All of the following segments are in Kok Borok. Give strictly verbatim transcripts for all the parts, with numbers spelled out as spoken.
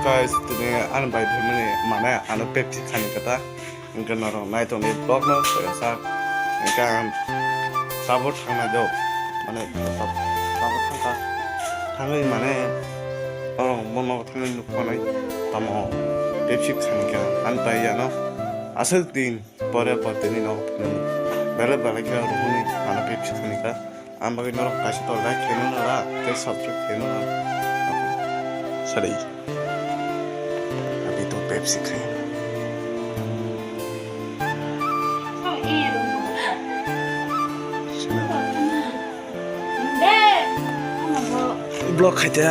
Guys, tini ani bai phaimani mane ano Pepsi khani kata. Hwnkhe norok nai tongdi vlog no soyasa. Hwnkhe ang tabuk thangnai do. Mane tabuk thangkha. Thangwi mane norok bono thangwi nukmanai. Tamo Pepsi khani kha ani bai ano. Aswk din pore pore tini no belai belai khe rohorni ano Pepsi khani kha. Ang bagwi norok kaisa to like khaino nara, tei subscribe khaino nara. Sari. Abi to Pepsi khai. Vlog khai te.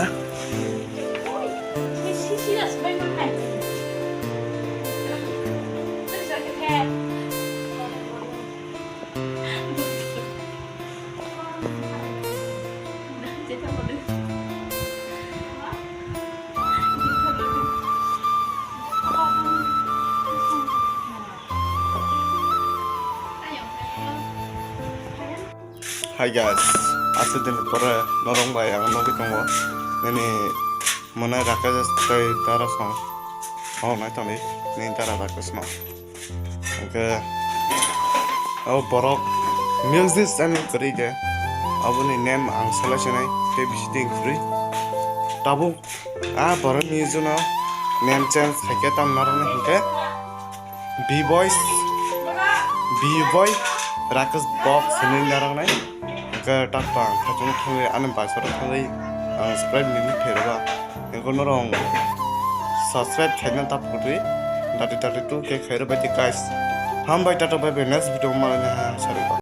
Hi guys, aswk din pore norok bai ang nugwi tongo. Nini mwnai Rakesh tei Dara song. Oh, nai tongdi, nini Dara Rakesh no. Hwnkhe o borok music channel kwrwi khe aboni name ang selai sinai tei bisi din kwrwi. Tabuk a borok music no name change khaikhe tam narwknai hinkhe B-Boy, B-Boy Rakesh Box hinwi narwknai. Hwnkhe takta ang thaichung thangwi ani baisaro thangwi ang subscribe nini phereba. Eko norong subscribe khaina ta putwi dati dati tu ke khairo bai guys. Hambai tata bai bai next video ma ne ha sari ba.